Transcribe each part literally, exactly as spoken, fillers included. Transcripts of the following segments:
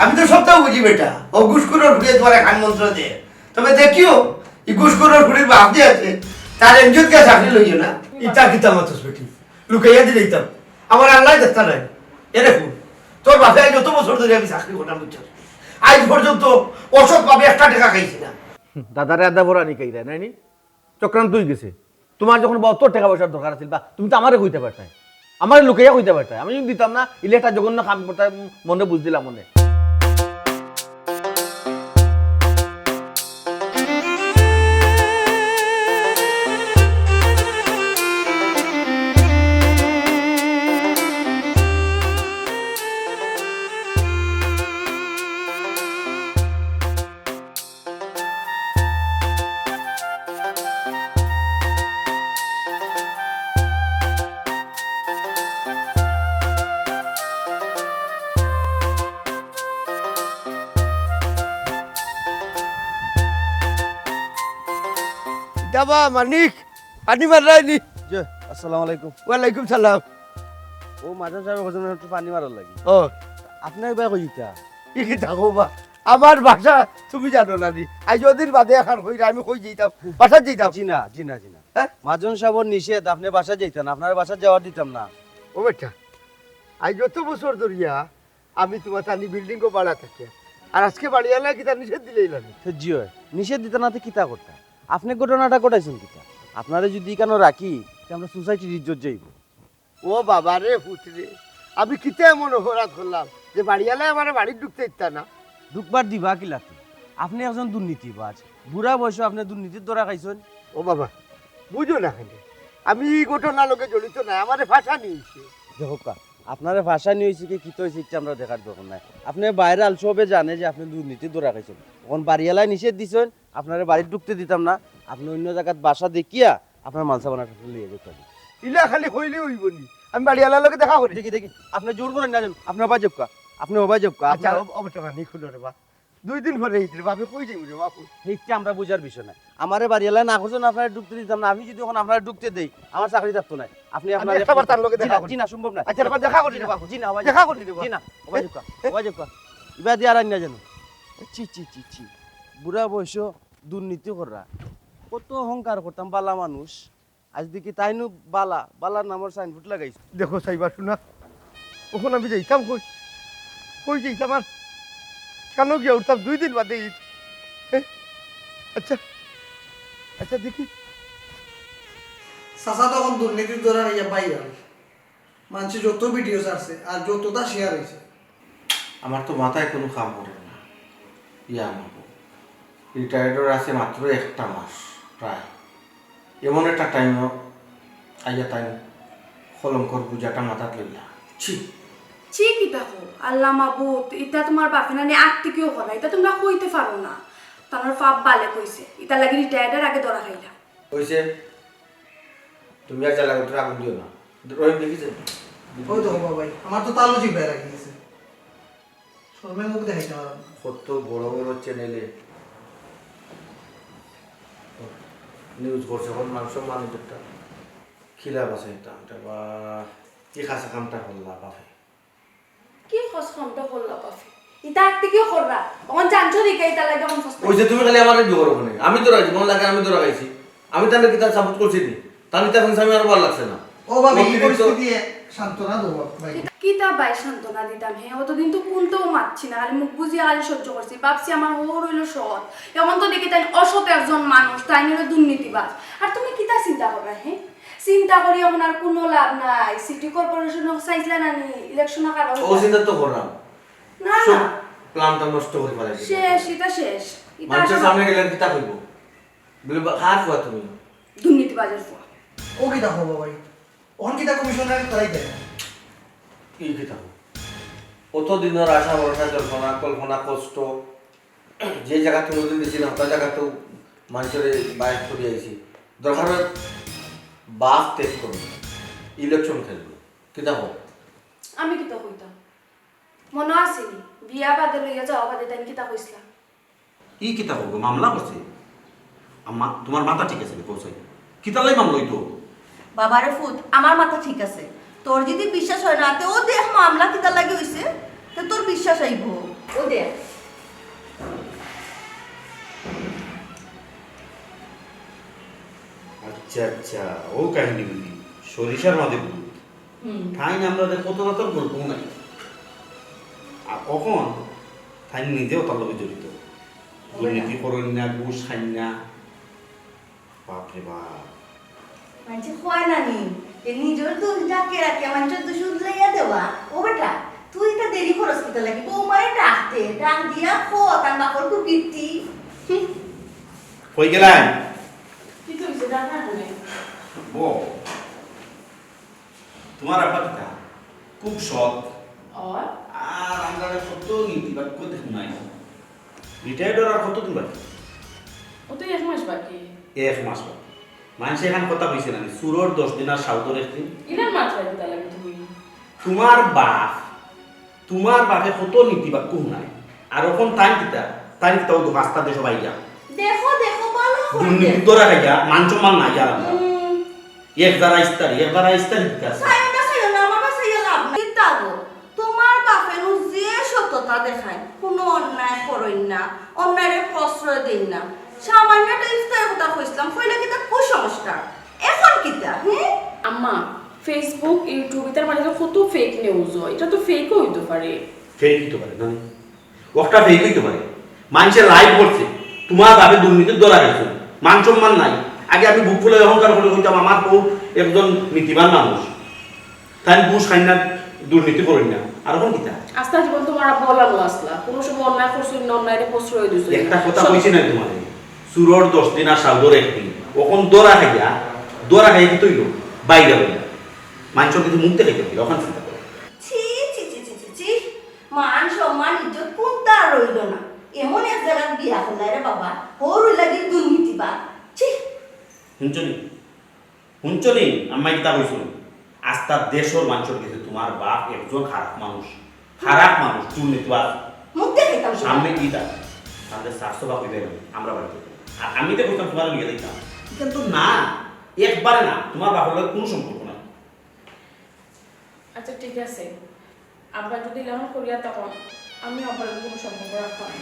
আমি তো সবটাও বুঝি বেটা, ও ঘুষখোরর ফুড়িয়ে তোমার এখান মন্ত্র দে। তবে দেখিও, এই ঘুষখোরর ফুড়ির বাপ যে আছে, তার এনজিওত গিয়া চাকরি লইও না। ইতা কিতা মাতস বেটি? লুকাইয়া দিলে ইতা। আমার আল্লাহ দেখতা নাই। এ দেখো, তোর বাপে আজ যত বছর ধরে আমি চাকরি করলাম, বুঝছস? আজ পর্যন্ত অসৎ ভাবে একটা টাকা খাইছি না। দাদারে আদা বড়া নিকাইরা, নাইনি? চক্রান্ত হয়ে গেছে। তোমার যখন বা অত টাকা পয়সার দরকার আছিল, বা তুমি তো আমারে কইতে পারতায়, আমারে লুকাইয়া কইতে পারতায়, আমি যদি দিতাম না, ইলে একটা জঘন্য কাম করতায়, মনে বুঝ দিলাম মনে। দাবা মানিক, পানি মাররায়নি? জি, আসসালামু আলাইকুম। ওয়ালাইকুম সালাম। ও মাজন সাহেব, একটু পানি মারার লাগি। ও। আপনি একবার কই দিতা? ই কিতা কও বা? আমার বাসা তুমি জানো না নি? আজ ওদিন বাদে এখন কইরা আমি কই যাইতাম? বাসাত যাইতাম। জি না, জি না, জি না। হ্যাঁ? মাজন সাহেবর নিষেধ, আপনি বাসাত যাইতেন, আপনার বাসাত যাওয়ার দিতাম না। ও বেটা, আজ যত বছর ধরিয়া আমি তোমার তানি বিল্ডিং গো ভাড়া থাকি, আর আজকে বাড়িওয়ালা কিতা নিষেধ দিলেই লাগে। তো জি হয়, নিষেধ দিতা না তো কিতা করতা? আপনি ঘটনাটা ঘটাইছেন কিতা? আপনারে যদি কেন রাখি, তে আমরা সোসাইটির ইজ্জত যাইব। ও বাবা রে, পুত রে, আমি কিতা এমন অপরাধ করলাম যে বাড়িওয়ালায় আমারে বাড়িত ঢুকতে দিতা না? ঢুকবার দিবা কিলাতে? আপনি একজন দুর্নীতিবাজ, বুড়া বয়সে আপনি দুর্নীতির ধরা খাইছেন। ও বাবা, বুঝো না কেনে, আমি এই ঘটনার লগে জড়িত নাই, আমারে ফাঁসানি হইছে। দেখো কা, আপনারে ফাঁসানি হইছে কি, কিতা হইছে, ইটা আমরা দেখার দরকার নাই। আপনি ভাইরাল, সবে জানে যে আপনি দুর্নীতির ধরা খাইছেন। এখন বাড়িওয়ালায় নিষেধ দিছেন, আপনারে বাড়িত ঢুকতে দিতাম না, আপনি অন্য জাগাত বাসা দেখিয়া আপনার মাল সামান আপনি লইয়া যাইতে হবে। ইলা খালি কইলে হইব নি? আমি বাড়িওয়ালার লগে দেখা করি। দেখি, দেখি, আপনি জোর করেন না যেন। আপনি হবাই যাউক্কা, আপনি হবাই যাউক্কা। আচ্ছা, আপনার অব-, অবস্থা নি খুলো রে বা। দুই দিন পরে ঈদ রে বা, আমি কই যাইব রে বাপু? এইটা আমরা বুঝার বিষয় না। আমারে বাড়িওয়ালায় না করছেন, আপনারে ঢুকতে দিতাম না। আমি যদি এখন আপনারে ঢুকতে দেই, আমার চাকরি থাকতো না। আপনি আমি আপনার একটা বার তার লগে জি দেখা না, করি। জি না, সম্ভব না। আচ্ছা, একবার দেখা করি জি রে না, বাপু। জি না, হবাই দেখা যাউক্কা। করি রে বা। জি না, হবাই যাউক্কা, হবাই যাউক্কা। ইবাদি আর আইন না যেন। ছি, ছি, ছি, ছি। বুড়া বয়স দুর্নীতি কররা। কত অহংকার করতাম, বালা মানুষ। আজ দেখি তাইনও বালা, বালার নামর সাইনবোর্ড লাগাইছে। দেখো সাইবা শোনা, অখন আমি যাইতাম কই? কই যাইতাম আর? কেন গিয়া উঠতাম দুই দিন বাদে ঈদ? হ্যাঁ? আচ্ছা, আচ্ছা দেখি। চাচা তখন দুর্নীতির ধরা হইয়া বাইর। মানষে যত ভিডিও ছাড়ছে আর যতটা শেয়ার হইছে। আমার তো মাথায় কোনো কাম করে না। ইয়া মাহবুব, রিটায়ার্ডর আছে মাত্র একটা মাস প্রায়। এমন একটা টাইমও আইয়া তাই কলঙ্কর বুঝাটা মাথাত লইলা। ছি! ছি কিতা কও? আল্লাহ মাবুদ, ইতা তোমার বাপে নানি আগ থাকিও করা, ইতা তোমরা কইতে পারো না। তানোর পাপ বালে কইছে, ইতার লাগি রিটায়ার্ডর আগে ধরা খাইলা। কইছে, তুমি আর জ্বালা করতে আগুন দিও না। রহিম দেখিছে? ওই তো বাবা ভাই, আমার তো তালু জিব্বায় লাগি গেছে। শরমে মুখ দেখাইতে পারো না। কত বড় বড় চ্যানেলে নিউজ করছে, এখন মানুষের মানুষ একটা খিলা বাঁচাইতাম, তা বা কি খাসা কামটা করলা বাপে। কি খোঁজ খন্দ করলা বাপে? ইতা আগ থাকিও কররা। অখন জানছো দেখি ইতা লাগে অখন ফসফস। ওই যে তুমি খালি আমারে জোর করো না। আমি তো রাজি, মন লাগে আমি তো রাখাইছি। আমি তাহলে কিতা সাপোর্ট করছি নি? তাহলে তো এখন আমি আরো ভালো লাগছে না। ও বাবা, এই অতিরিক্ত পরিস্থিতি সান্ত্বনা দেবো ভাই। কিতা, কিতা ভাই সান্ত্বনা দিতাম? হে, অতদিন তো কুনটাও মাতছি না, খালি মুখ বুজিয়া খালি সহ্য করছি। ভাবছি আমার হউর অইলো সৎ। এখন তো দেখি তাই অসৎ একজন মানুষ, তাই নিলে দুর্নীতিবাজ। আর তুমি কিতা চিন্তা করবা, হে? চিন্তা করি এখন আর কুনু লাভ নাই। সিটি কর্পোরেশন চাইছিলা না নি, ইলেকশন কারণ ও চিন্তা তো করলাম। না, সব না। প্ল্যানটা নষ্ট করে ফেলাইছে। শেষ, ইতা শেষ। ইতা মানুষের আসলে সামনে গেলে কিতা কইব? বলে, "বা-, কার ফুয়া তুমি?" দুর্নীতিবাজের ফুয়া। ও কিতা কও বাবা? অখন কিতা কমিশনার করাই দেয়? এই কিতা কও? অত দিনের আশা ভরসা, জল্পনা, কল্পনা, কষ্ট, যে জায়গা তুমি দিন দিছি না, ওটা জায়গা তো মানুষের বাইর করে আইছি। দরকার হয় বাস ত্যাগ করবো, ইলেকশন খেলবো। কিতা কও? আমি কিতা কইতাম? মনো আছে নি? বিয়া বাদে লইয়া যাওয়া বাদে তাই কিতা কইছিলা? ই কিতা কও গো, মামলা করছে? আম্মা, তোমার মাথা ঠিক আছে নি, কও চাই? কিতার লাগি মামলা হইতো? বাবারে ফুত, আমার মাথা ঠিক আছে। তোর যদি বিশ্বাস হয় না, তে ও দেখ মামলা কিতার লাগি হইছে, তে তোর বিশ্বাস আইবো। ও দেখ। আচ্ছা, আচ্ছা, ও কাহিনী বুঝি। সরিষার মাঝে ভূত। হুম। তাইন আমরারে কত জাতর গল্প নাই। আর অখন তাইন নিজেও তার লগে জড়িত। দুর্নীতি করইন না, ঘুষ খাইন না। বাপ রে বাপ। মানষে কয় না নি, যে নিজর দোষ ঢাকিয়া রাখিয়া মানষর দোষ উদলাইয়া দেওয়া। ও বেটা, তুই ইতা দেরি করস কিতার লাগি? বৌমারে ডাক দে, ডাক দিয়া ক, তার বাপর কুকীর্তি। হুম। কই গেলাম? কিতা অইছে, ডাক না কেনে? বউ, তোমার আব্বা কিতা? খুব সৎ। আর? আর আমরারে কত নীতি বাক্য দেখো নাই। রিটায়ার্ড অওয়ার আর কতদিন বাকি? ও তো এক মাস বাকি। এক মাস বাকি। মানষে এখান কথা কইছে না নি, চুরর দশ দিন আর সাউদর একদিন। ইলার মাতরায় কিতার লাগি তুমি? তোমার বাপ, তোমার বাপে কত নীতি বাক্য হুনায়। আর অখন তাইন কিতা, তাইন কিতা ও তো রাস্তার দেশো বাইরা। দেখো, দেখো, ভালো করে দুর্নীতি দেখো। ধরা খাইয়া, মান সম্মান নাই আর আমরা। হুম। এক ধারা ইস্তারি, এক ধারা ইস্তারি দিতে আছে। চাইও না, চাইও না, আমার বাসায় লাভ নাই। কিতা গো? তোমার বাপে নু যে সততা দেখাইন, কুনু অন্যায় করইন না, অন্যায়রে প্রশ্রয় দেইন না। সামান্য একটা ইফতারের কথা কইছিলাম, কইলা কিতা কুসংস্কার। অখন কিতা, হুম? আম্মা, Facebook, YouTube, ইতার মাঝে তো কত ফেক নিউজ অয়, ইতা তো ফেকও অইতো পারে। ফেক অইতো পারে না? অটা ফেক অইতো পারে। মানষে লাইভ করছে, তোমার বাপে দুর্নীতিত ধরা খাইছে, মান সম্মান নাই। আগে আমি বুক ফুলে অহংকার করি কইতাম, আমার বউ একজন নীতিবান মানুষ, তাইন ঘুষ খাইন না, দুর্নীতি করইন না। আর অখন কিতা? আস্তা জীবন তোমার আব্বা অলানো আছলা, কুনু সময় অন্যায় করছইন না, অন্যায়রে প্রশ্রয় দিছইন না। একটা কথা কইছি না তোমারে, চুরর দশ দিন আর সাউদর একদিন। অখন ধরা খাইয়া, ধরা খাইয়া কিতা অইলো? বাইরা অইলা। মানষর কিছু মুখ দেখাইতে পারি, অখান চিন্তা করো। ছি, ছি, ছি, ছি, ছি, ছি। মান সম্মান ইজ্জত কুনতা রইলো না। এমন এক জাগাত বিয়া করলায় রে বাবা, হউর অইলা গি দুর্নীতিবাজ। ছি। হুনছো নি? হুনছো নি? আম্মায় কিতা কইছইন? আস্তা দেশর মানষর গেছে তোমার বাপ একজন খারাপ মানুষ। খারাপ মানুষ, দুর্নীতিবাজ। মুখ দেখাইতাম না। সামনে কিতা? সামনে সাফ সাফা কইবে না, আমরা বাড়িত। আর আমি তো কইতাম তোমার লইয়া দিতাম। কিন্তু না, একবারে না, তোমার বাপর লগে কুনু সম্পর্ক নাই। আচ্ছা, ঠিক আছে। আব্বা যদি ইলাখান করিয়া থাকইন, আমি আব্বার লগে কুনু সম্পর্ক রাখতাম না।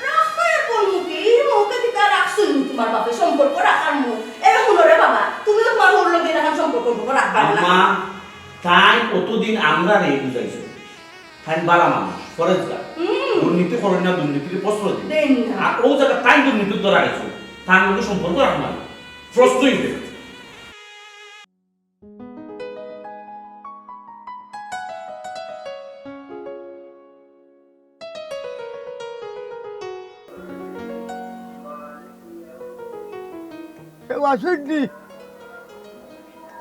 রাখতায় কোন মুখে? ই মুখে কিতা রাখছইন তোমার বাপে সম্পর্ক রাখার মুখ? এরে হুনো রে বাবা, তুমিও তোমার বউর লগে এরকম সম্পর্ক, সম্পর্ক রাখবা না। আম্মা, তাইন অতদিন আমরারে বুঝাইছইন। তাইন ভালা মানুষ, পরেজগার। হুম। দুর্নীতি করইন না, দুর্নীতিরে প্রশ্রয় দেইন না। দেইন না। আর অউ জাগাত তাইন দুর্নীতিত ধরা খাইছইন। তান লগে সম্পর্ক রাখবা না। প্রশ্রয় দেইন। কেউ আছইন নি?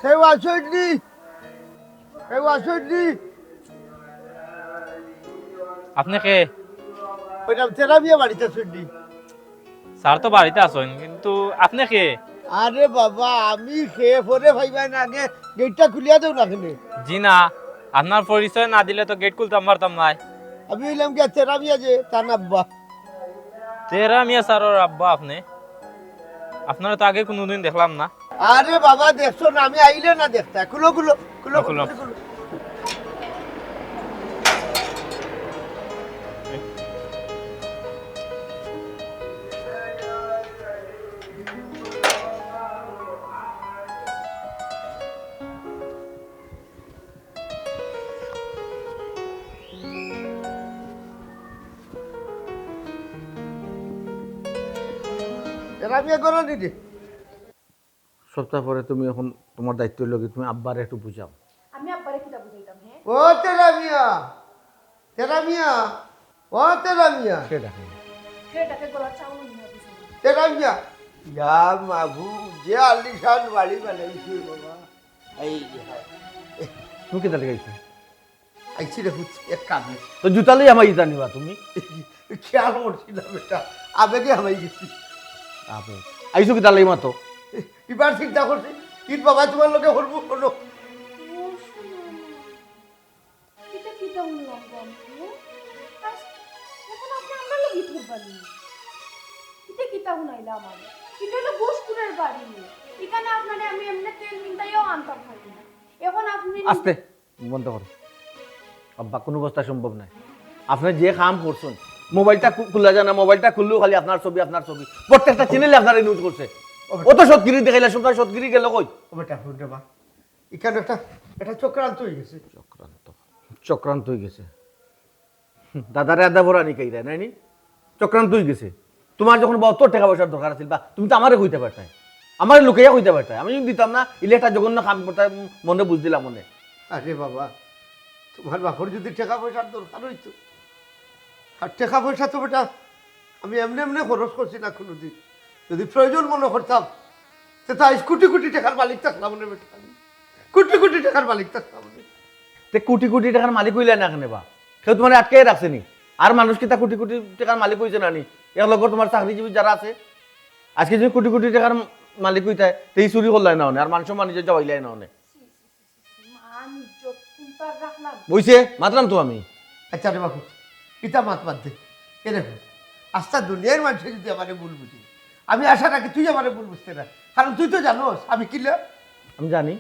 কেউ আছইন নি? কেউ আছইন নি? আপনে কে? কইরাম, তেরা মিয়া বাড়িত আছইন নি? স্যার তো বাড়িত আছইন, কিন্তু আপনে কে? আরে বাবা, আমি কে, পরে পাইবায় না, আগে গেটটা খুলিয়া দেও না কেনে। জি না, আপনার পরিচয় না দিলে তো গেট খুলতাম পারতাম নায়। আমি অইলাম গিয়া তেরা মিয়া যে, তান আব্বা। তেরা মিয়া স্যারর আব্বা আপনে? আপনারে তো আগে কুনুদিন দেখলাম না। আরে বাবা, দেখছো না, আমি আইলে না দেখতায়। খুলো, খুলো, খুলো, খুলো। খুলো। এরা বিয়া করো নি রে? সপ্তাহ পরে তুমি অখন তুমার দায়িত্ব অইলো কি, তুমি আব্বারে একটু বুঝাও। আমি আব্বারে কিতা বুঝাইতাম, হে? ও তেরা মিয়া, তেরা মিয়া, ও তেরা মিয়া। কে ডাকে? কে ডাকে? গলার চাউল অইন্য বুঝি না। তেরা মিয়া, ইয়া মাবুদ, যে আলিশান বাড়ি বানাইছে বাবা। এই, হায়। তুমি কিতা লাগাইছো? আইছি রে পুত, এক কামে। তো জুতা লই হামাই দিতা নি বা তুমি? খেয়াল করছি না বেটা, আবেগে হামাই গেছি। আবেগ? আইছো কিতা লাগি মাতো? ইবার চিন্তা করছি, ইদ বাবা তুমার লগে করবো কোনো। ইটা কিতা হুনলাম গো আমি? আজ অখন আপনে আমরার লগে ধরবা নি? ইটা কিতা হুনাইলা আমারে? ইটা অইলো ঘুষখুরের বাড়ি। ইখানো আপনারে আমি এমনে তেল মিন্দাইয়াও আনতাম পারি না। অখন আপনে আস্তে। বন্ধ করো। আব্বা, কোনো অবস্থায় সম্ভব নায়। আপনে যে কাম করছইন, মোবাইলটা খু-, খুলা যায় না, মোবাইলটা খুললেউ খালি আপনার ছবি, আপনার ছবি। প্রত্যেকটা চ্যানেলে আপনারে নিউজ করছে। ও বেটা। অত সৎগিরি দেখাইলা, সবটা সৎগিরি গেল কই? ও বেটা, হুন রে বা, ইখানো একটা, একটা চক্রান্ত অইগেছে। চক্রান্ত? চক্রান্ত অইগেছে? দাদারে আদা বড়া নি খাইরা, নায় নি? চক্রান্ত অইগেছে। তুমার যখন বাহাত্তর টেকা পয়সার দরকার আছিল বা, তুমি তো আমারে কইতা পারতায়, আমারে লুকাইয়া কইতা পারতায়, আমি যদি দিতাম না, ইলে একটা জঘন্য কাম করতায়, মনে বুঝ দিলাম মনে। আরে বাবা, তুমার বাপর যদি টেকা পয়সার দরকার অইতো, আর টেকা পয়সা তো বেটা আমি এমনে এমনে খরচ করছি না কুনুদিন। যদি প্রয়োজন মনে করতাম, তে তো আইজ কুটি কুটি টেকার মালিক থাকলাম নে বেটা আমি। কুটি কুটি টেকার মালিক থাকলাম নে। তে কুটি কুটি টেকার মালিক অইলায় না কেনে বা? কেউ তুমারে আটকাইয়া রাখছে নি? আর মানুষ কিতা কুটি কুটি টেকার মালিক অইছে না নি? এক লগর তুমার চাকরিজীবী যারা আছে, আইজকে যদি কুটি কুটি টেকার মালিক অইতায়, তে ই চুরি করলায় না অনে, আর মান সম্মান ইজ্জত যাওয়াইলায় না অনে। মান ইজ্জত কুনটার রাখলাম? অইছে, মাতরাম তো আমি। আচ্ছা রে বাপু, ইতা মাত বাদ দে। এ দেখো, আস্তা দুনিয়ার মানষে যদি আমারে ভুল বুঝে, আমি আশা রাখি তুই আমারে ভুল বুঝতে না, কারণ তুই তো জানোস আমি কিলা। আমি জানি,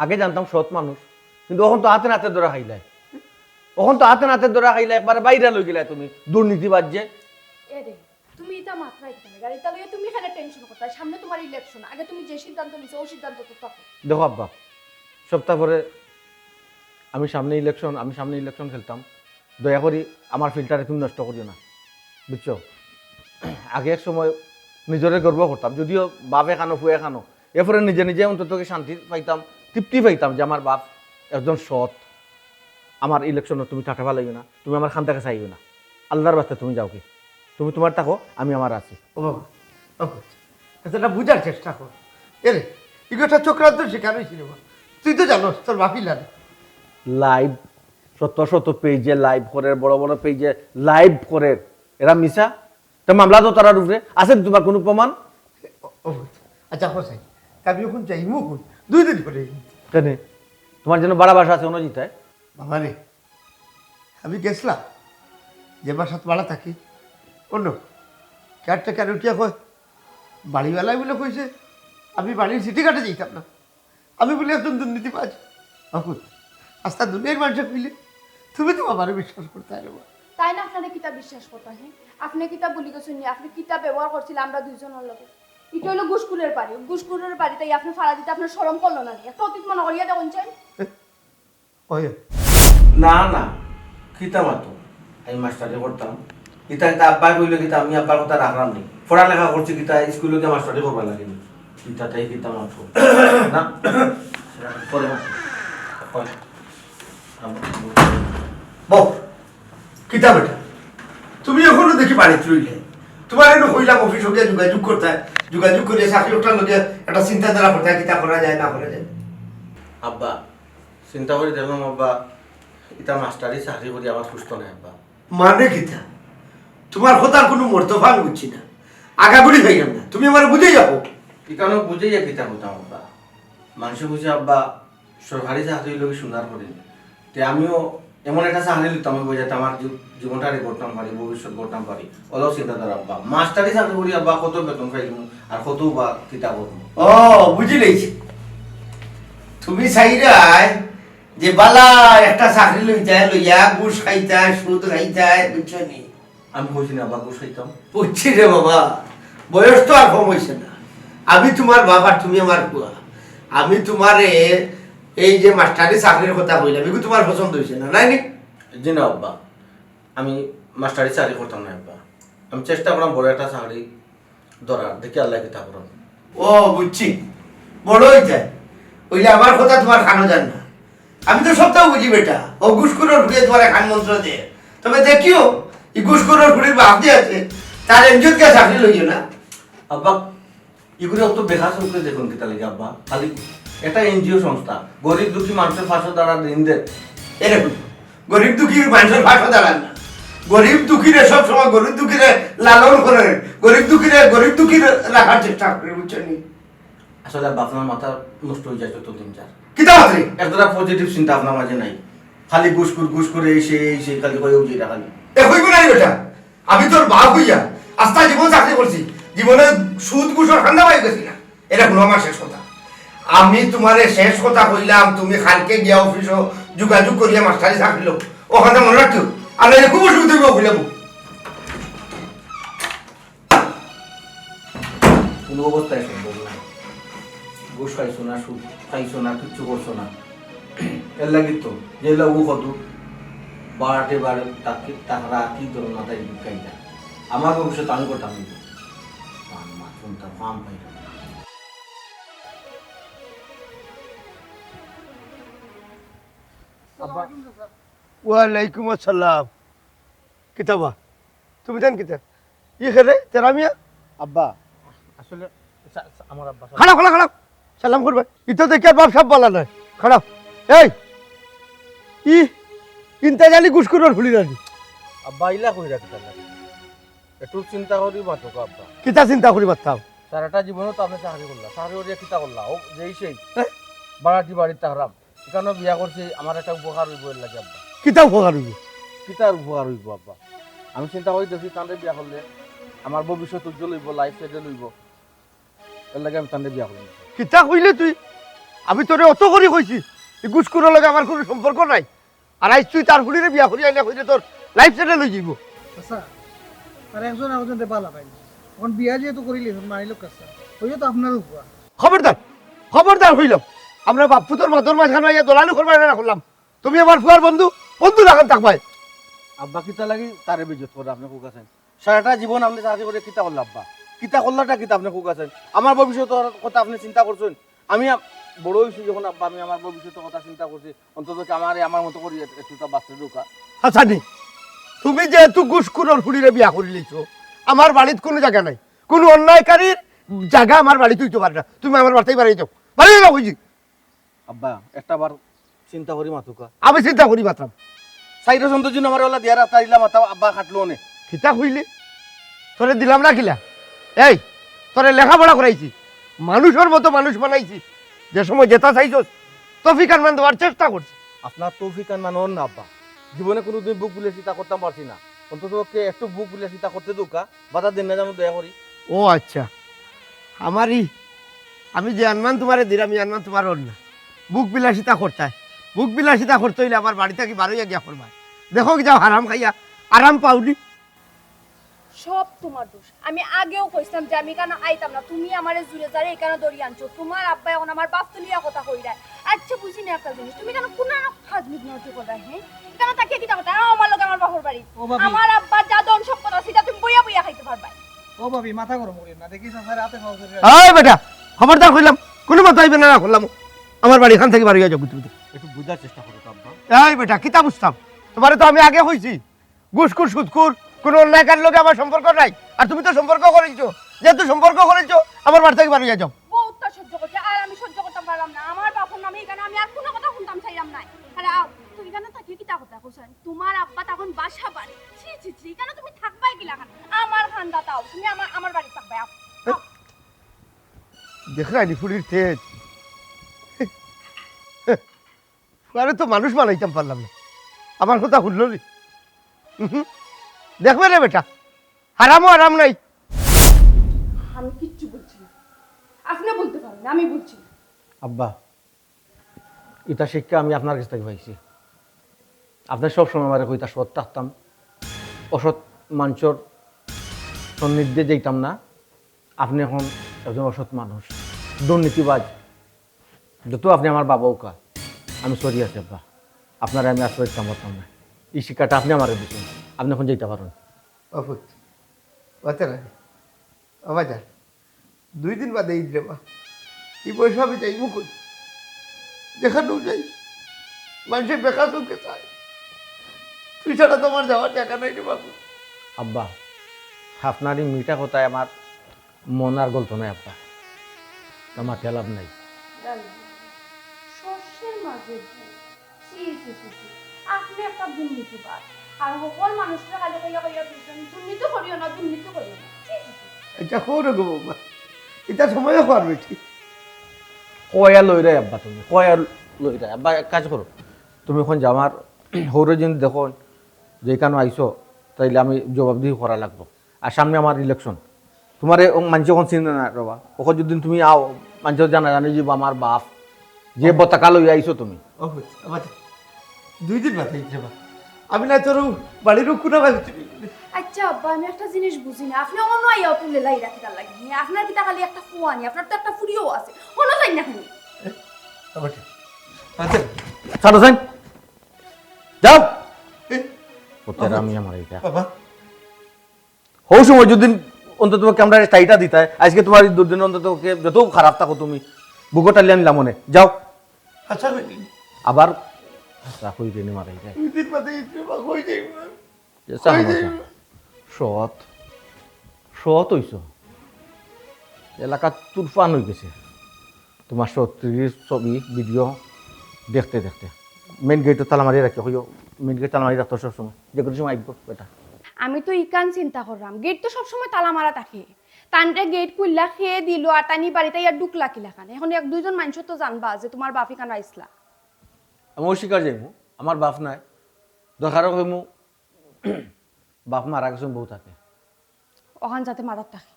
আগে জানতাম সৎ মানুষ, কিন্তু অখন তো আতে নাতে ধরা খাইলায়। অখন তো আতে নাতে ধরা খাইলায়, একবারে বাইরে লই গেলায় তুমি, দুর্নীতিবাজ যে। এ রে, তুমি ইতা মাতরায় কিতা লাগি? আর ইতা লইয়া তুমি কেনে টেনশন করতায়? সামনে তুমার ইলেকশন, আগে তুমি যে সিদ্ধান্ত নিছো, অউ সিদ্ধান্তত থাকো। দেখো আব্বা, সপ্তাহ পরে আমি সামনে ইলেকশন, আমি সামনে ইলেকশন খেলতাম। দয়া করি আমার ফিল্ডটারে তুমি নষ্ট করিও না, বুঝছো? আগে এক সময় নিজরে গর্ব করতাম, যদিও বাপ একখানো, ফুয়া একখানো, এরপরে নিজে নিজে অন্তত শান্তি পাইতাম, তৃপ্তি পাইতাম যে আমার বাপ একজন সৎ। আমার ইলেকশনো তুমি ঠাটা ফালাইও না, তুমি আমার খান্দাকে চাইও না। আল্লার ওয়াস্তে তুমি যাওগি, তুমি তুমার থাকো, আমি আমার আছি। ও বাবা, ও বাবা, আচ্ছা, এটা বুঝার চেষ্টা কর। এরে, ইগু একটা চক্রান্ত শিকার অইছি রে বাবা। তুই তো জানোস, তোর বাপ ইলা রে। লাইভ, শত শত পেজে লাইভ করের, বড় বড় পেজে লাইভ করের। এরা মিছা? তে মামলা তো তারার উপরে। আছে নি তুমার কুনু প্রমাণ? ও, ও, আচ্ছা, হোসাইন, তে আমি অখন যাইমু কুন? দুই দিন পরে। কেনে? তুমার যেন বাড়া বাসা আছে, অনো যিতায়। বাবা রে, আমি গেছলাম যে বাসাত ভাড়া থাকি, অনো কেয়ারটেকার উঠিয়া কয়, বাড়িওয়ালায় বুলে কইছে আমি বাড়ির চিঠি কাটে যাইতাম না, আমি বুলে একজন দুর্নীতিবাজ। অখন আস্তা দুনিয়ার মানষে কইলে তুমি তো আমারে বিশ্বাস করতায় না রে বা। তাইন আপনারে কিতা বিশ্বাস করতাম, হে? আপনে কিতা ভুলি গেছইন নি? আপনে কিতা ব্যবহার করছিলা আমরা দুইজনর লগে? ইটা অইলো ঘুষখুরের বাড়ি, ঘুষখুরের বাড়িত আপনে ফাড়া দিতে আপনার শরম করলো না নি? একটা অতীত মনো করিয়া দেখইন চাইন। ওই। না, না, কিতা মাতো? আমি মাস্টারি করতাম। ইতা, ইতা আব্বায় কইলে কিতা, আমি আব্বার কথা রাখরাম নি? পড়ালেখা করছি কিতা, স্কুলো গিয়া মাস্টারি করবার লাগি নি? ইতা তাই কিতা মাতো? না, পরে মাতো। ওই। আব্বা। বউ, কিতা বেটা? তুমি অখনো দেখি বাড়িত রইলে। তুমারে নু কইলাম অফিসো গিয়া যোগাযোগ করতায়, যোগাযোগ করিয়া চাকরি অটার লগে একটা চিন্তাধারা করতায়, কিতা করা যায় না করা যায়। আব্বা, চিন্তা করি দেখলাম আব্বা, ইতা মাস্টারি চাকরি করি আমার সুস্থ নাই আব্বা। মানে কিতা? তুমার কথার কুনু মর্তফা বুঝছি না। আগাগুড়ি পাইলাম না। তুমি আমারে বুঝাইয়া কও। ইখানো বুঝাইয়া কিতা কইতাম আব্বা? মানষে কইছে আব্বা, সরকারি চাকরি লগে সুন্দর করি। তে আমিও এমন একটা চাকরি লইতাম অইবো যাতে আমার জী-, জীবনটারে গড়তাম পারি, ভবিষ্যৎ গড়তাম পারি। অলাউ চিন্তাধারা আব্বা। মাস্টারি চাকরি করি আব্বা কত বেতন পাইমু আর কত বা কিতা করমু। ও, বুঝিলাইছি। তুমি চাইরায় যে বালা একটা চাকরি লইতায়, লইয়া ঘুষ খাইতায়, সুদ খাইতায়, বুঝছো নি? আমি কইছি না আব্বা ঘুষ খাইতাম। বুঝছি রে বাবা, বয়স তো আর কম অইছে না। আমি তুমার বাপ আর তুমি আমার ফুয়া। আমি তুমারে এই যে মাস্টারি চাকরির কথা কইলাম, ইগু তুমার পছন্দ অইছে না, নায় নি? জি না আব্বা, আমি মাস্টারি চাকরি করতাম না আব্বা। আমি চেষ্টা কররাম বড় একটা চাকরি ধরার, দেখি আল্লায় কিতা করইন। ও, বুঝছি, বড় অইযায়, অইলে আমার কথা তুমার কানো যায় না। আমি তো সবতাউ বুঝি বেটা, অউ ঘুষখুরর ফুড়িয়ে তুমারে কান মন্ত্র দেয়। তবে দেখিও, ই ঘুষখুরর ফুড়ির বাপ যে আছে, তার এনজিওত গিয়া চাকরি লইও না। আব্বা, ইগুরে অত বেকার চউখে দেখইন কিতার লাগি আব্বা? খালি একটা এনজিও সংস্থা, গরিব দুঃখী মানষর পাশো দাঁড়ার ঋণ দের। এরে হুন, গরিব দুঃখী মানষর পাশো দাঁড়ার না। গরিব দুঃখীরে সব সময় গরিব দুঃখীরে লালন করের, গরিব দুঃখীরে গরিব দুঃখী রাখার চেষ্টা করের, বুঝছো নি? আসলে আব্বা, আপনার মাথা নষ্ট অইযায় যত দিন যার। কিতা মাতরে? একজরা পজিটিভ চিন্তা আপনার মাঝে নাই, খালি ঘুষখুর, ঘুষখুর, এই সেই, এই সেই, খালি কইয়া উঠি এটা খালি। এ কইবো না রে বেটা, আমি তোর বাপ অইয়া আস্তা জীবন চাকরি করছি, জীবনে সুদ ঘুষর ধান্দা পাই গেছি না। এরে হুনো আমার শেষ কথা। আমি তুমারে শেষ কথা কইলাম, তুমি কালকে গিয়া অফিসো যোগাযোগ করিয়া মাস্টারি চাকরি লও। অউ কথা মনো রাখিও, আর নাইলে খুব অসুবিধা অইবো, বুঝলাম। কোনো অবস্থায় সম্ভব না। ঘুষ খাইছো না, সুদ খাইছো না, কিচ্ছু করছো না। এর লাগি তো, যে লাগু কত বাড়াতে বাড়ে, তাকে তাহারা কি ধরো মাথায় ঢুকাই যায়। আমার ভবিষ্যৎ আমি করতাম নিব। আমার মা শুনতাম, ফাম পাই না। আব্বা। ওয়ালাইকুম আসসালাম। কিতা বা? তুমি জান কিতা? ই খেরে, তেরা মিয়া? আব্বা, আসলে সা-, সা-, আমার আব্বা সা- খাড়াও, খাড়াও, খাড়াও। সালাম করবে। ইতা দেখি আর বাপ সাপ বালা নায়। খাড়াও। এই, ই ইন্তাজালি ঘুষখুরর ফুলি রানি। আব্বা, ইলা কইরা কিতা লাগে? একটু চিন্তা করি মাতোকা আব্বা। কিতা চিন্তা করি মাততাম? সারাটা জীবনও তো আপনি চাকরি করলা, চাকরি করিয়া কিতা করলা? ও যেই সেই হ্যাঁ? বাড়াটি বাড়িত থাকরাম। এখানে বিয়া করছি, আমার একটা উপকার অইবো এর লাগি আব্বা। কিতা উপকার অইবো? কিতার উপকার অইবো আব্বা? আমি চিন্তা করি দেখি তানরে বিয়া করলে আমার ভবিষ্যৎ উজ্জ্বল অইবো, life settle অইবো। এর লাগি আমি তানরে বিয়া করলাম। কিতা কইলে তুই? আমি তোরে অত করি কইছি, ই ঘুষখুরর লগে আমার কোনো সম্পর্ক নাই। আর আইজ তুই তার ফুলিরে বিয়া করি আইলে কইলে তোর life settle অই যাইবো। আচ্ছা, আর একজন আরেকজনরে বালা পাইন। এখন বিয়া যেহেতু করিলে, এখন মানিলক কাছে। হইও তো আপনার উপর। খবরদার, খবরদার কইলাম। আমরা বাপ পুতর মাতর মাঝখানো আইয়া দলালি করবায় না করলাম। তুমি আমার ফুয়ার বন্ধু, বন্ধু লাখান থাকবায়। আব্বা কিতা লাগি তারে বেইজ্জত করে আপনি কুক আছেন? সারাটা জীবন আপনি চাকরি করে কিতা করলা আব্বা? কিতা করলাটা কিতা আপনি কুক আছেন? আমার ভবিষ্যতর কথা আপনি চিন্তা করছেন? আমি আম-, বড় অইছি যখন আব্বা, আমি আমার ভবিষ্যতর কথা চিন্তা করছি। অন্তত কি আমারে আমার মতো করি এ-, একটু তা বাঁচতে দৌকা। হাসানি, তুমি যেহেতু ঘুষখুরর ফুলিরে বিয়া করি লইছো, আমার বাড়িত কোনো জাগা নাই, কোনো অন্যায়কারীর জাগা আমার বাড়িত অইতো পারে না। তুমি আমার বাড়িত বাড়ি যাও, বাড়ি যাও কইছি। আব্বা, একটা বার চিন্তা করি মাতুকা। আমি চিন্তা করি মাতরাম। সাইডো সন্তোষ জন আমার ওলা দিয়া রাস্তা দিলাম, মাথা আব্বা কাটলো অনে। কিতা কইলে? তোরে দিলাম না কিলা? এই, তোরে লেখাপড়া করাইছি, মানুষর মতো মানুষ বানাইছি, যে সময় যেতা চাইছস, তৌফিক আনমান দেওয়ার চেষ্টা করছি। আপনার তৌফিক আনমান অর না আব্বা, জীবনে কোনোদিন বুক বিলাসিতা করতাম পারছি না, অন্তত পক্ষে একটু বুক বিলাসিতা করতে দৌকা, বাধা দেন না যেন দয়া করি। ও আচ্ছা, আমারই, আমি যে আনমান তোমারে দিলাম, এই আনমান তোমার অর না। বুক বিলাসিতা করতায়, বুক বিলাসিতা করতে অইলে আমার বাড়ি থাকি বারইয়া গিয়া করবায়। দেখো কি যাও, হারাম খাইয়া আরাম পাওনি। সব তোমার দোষ। আমি আগেও কইছিলাম যে আমি ইখানো আইতাম না, তুমি আমারে জুরে জারে ইখানো ধরি আনছো। তোমার আব্বা এখন আমার বাপ তুলিয়া কথা কইরা। আচ্ছা, বুঝি না একটা জিনিস, তুমি ইখানো কোন ফাজলিমতি কররায়, হ্যাঁ? ইখানো থাকিয়া কিতা করতায়? আও আমার লগে আমার বাপর বাড়ি। ও ভাবি। আমার আব্বার যা ধন সম্পদ আছে, ইতা তুমি বইয়া বইয়া খাইতে পারবায়। ও ভাবি, মাথা গরম করিও না, দেখি চাচার হাতে পাও ধরে। এই বেটা, খবরদার কইলাম, কোনো মতো আইবে না, না করলাম। আমার বাড়ি এখান থাকি বারইয়া যাও তুমি। একটু বুঝার চেষ্টা করো তো আব্বা। এই বেটা, কিতা বুঝতাম? তোমারে তো আমি আগে কইছি, ঘুষখুর, সুদখুর, কোনো অন্যায়কারীর লগে আমার সম্পর্ক নাই। আর তুমি তো সম্পর্ক করিছো, যেহেতু সম্পর্ক করিছো, আমার বাড়ি থাকি বারইয়া যাও। বউত তো সহ্য করছে, আর আমি সহ্য করতাম পারলাম না। আমার বাপর নামে ইখানো আমি আর কোনো কথা হুনতাম চাইরাম নায়। আরে আও, তুমি ইখানো থাকিয়া কিতা করতায় কওছাইন? তোমার আব্বা তখন বাসা বাড়ি। ছি, ছি, ছি, ইখানো তুমি থাকবায় কিলাখান? আমার খান্দাত আও, তুমি আমার, আমার বাড়ি থাকবায়, আও। আও। দেখরায়নি ফুরির তেজ। আরে তো মানুষ বানাইতাম পারলাম না, আমার কথা হুনলো নি। উহু। দেখবে রে বেটা, হারামও আরাম নাই। আমি কিচ্ছু বুঝছি না, আপনে বুঝতে পারবেন, আমি বুঝছি না। আব্বা, ইতা শিক্ষা আমি আপনার কাছ থাকি পাইছি। আপনে সব সময় আমারে কইতা সৎ থাকতাম, অসৎ মানষর সন্নিধ্যে যাইতাম না। আপনে এখন একজন অসৎ মানুষ, দুর্নীতিবাজ। যত আপনে আমার বাবা অউক্কা, আমি sorry আছি আব্বা, আপনারে আমি আশ্রয় দিতাম পারতাম না। ই শিক্ষাটা আপনে আমারে দিছইন, আপনে এখন যাইতা পারইন। ও পুত, বাতেরা, ও বাজার, দুই দিন বাদে ইদ রে বা। ই বয়সে আমি যাইমু কই? যেখানেও যাই, মানষে বেকা চউখে চায়। তুই ছাড়া তো আমার যাওয়ার জাগা নাই রে বাবু। আব্বা, আপনার ই মিঠা কথায় আমার মন আর গলতো নায় আব্বা। তা মাতিয়া লাভ নাই। জানি, শস্যের মাঝে ভূত। ছি, ছি, ছি, ছি। আপনে একটা দুর্নীতিবাজ। আর হকল মানুষরে খালি কইয়া কইয়া দিছইন, "দুর্নীতি করিও না, দুর্নীতি করিও না।" ছি, ছি, ছি। ইতা কও না গো বউমা, ইতা সময়ে কওয়ার বেটি। কয়া লইরায় আব্বা তুমি, কয়া লইরায়। আব্বা এক কাজ করো, তুমি এখন যাও আমার হউরে যদি দেখো যে ইখানো আইছো, তাইলে আমি জবাবদিহি করা লাগবো। আর সামনে আমার election। তোমারে ও মানষে অখন চিনে না রে বা। অখন যদি তুমি আও, মানষে জানাজানি অইবো আমার বাপ, যে পতাকা লইয়া আইছো তুমি। ও, আবার দুই দিন বাদে আইতে বা। আমি না তোর বাড়ির কুনা ভাই তুই। আচ্ছা আব্বা, আমি একটা জিনিস বুঝি না, আপনি অনো আইয়া অত লেলাই রাখিতার লাগি। হ্যাঁ, আপনার কিতা খালি একটা ফুয়া নি, আপনার তো একটা ফুড়িও আছে, অনো যাইন না কেনে? বাবা, ঠিক। আচ্ছা, ছাড়ো, ছাড়ো। যাও। এ, পুতের বাবা। আমি আমার এটা। বাবা। হউ সময় যদি অন্তত পক্ষে আমরা টাইটা দিতায়, আজকে তোমার এই দুর্দিন অন্তত পক্ষে যত খারাপ থাকো তুমি, বুকো টালিয়া নিলাম মনে। যাও। আচ্ছা, আবার আচ্ছা, কই রে নি মারাই যায়। দুই দিন বাদে ইতে বা কই যাইব? যে চা কই খাওয়া যাইব? চা। সৎ, সৎ হইছ। এলাকা তুরফান হয়ে গেছে। তোমার সৎ ছবি, ভিডিও দেখতে দেখতে। মেইন গেটও তালা মারিয়া রাখি, কইও, মেইন গেট তালা মারিয়া রাখতো সবসময়। যে কোনো সময় আইব বেটা। আমি তো ইকান চিন্তা করলাম, গেট তো সবসময় তালা মারা থাকে। তানরে গেট খুললা, খেয়ে দিল, আর তানি বাড়িতে ইয়া ঢুকলা কিলা খান? এখন এক দুইজন মানুষ তো জানবা যে তোমার বাপ ইকান আইসলা। আমি অস্বীকার যাইমু, আমার বাপ নাই। দরকারও কইমু, বাপ মারা গেছেন, বউ থাকে। ওখান যাতে মাথার থাকে।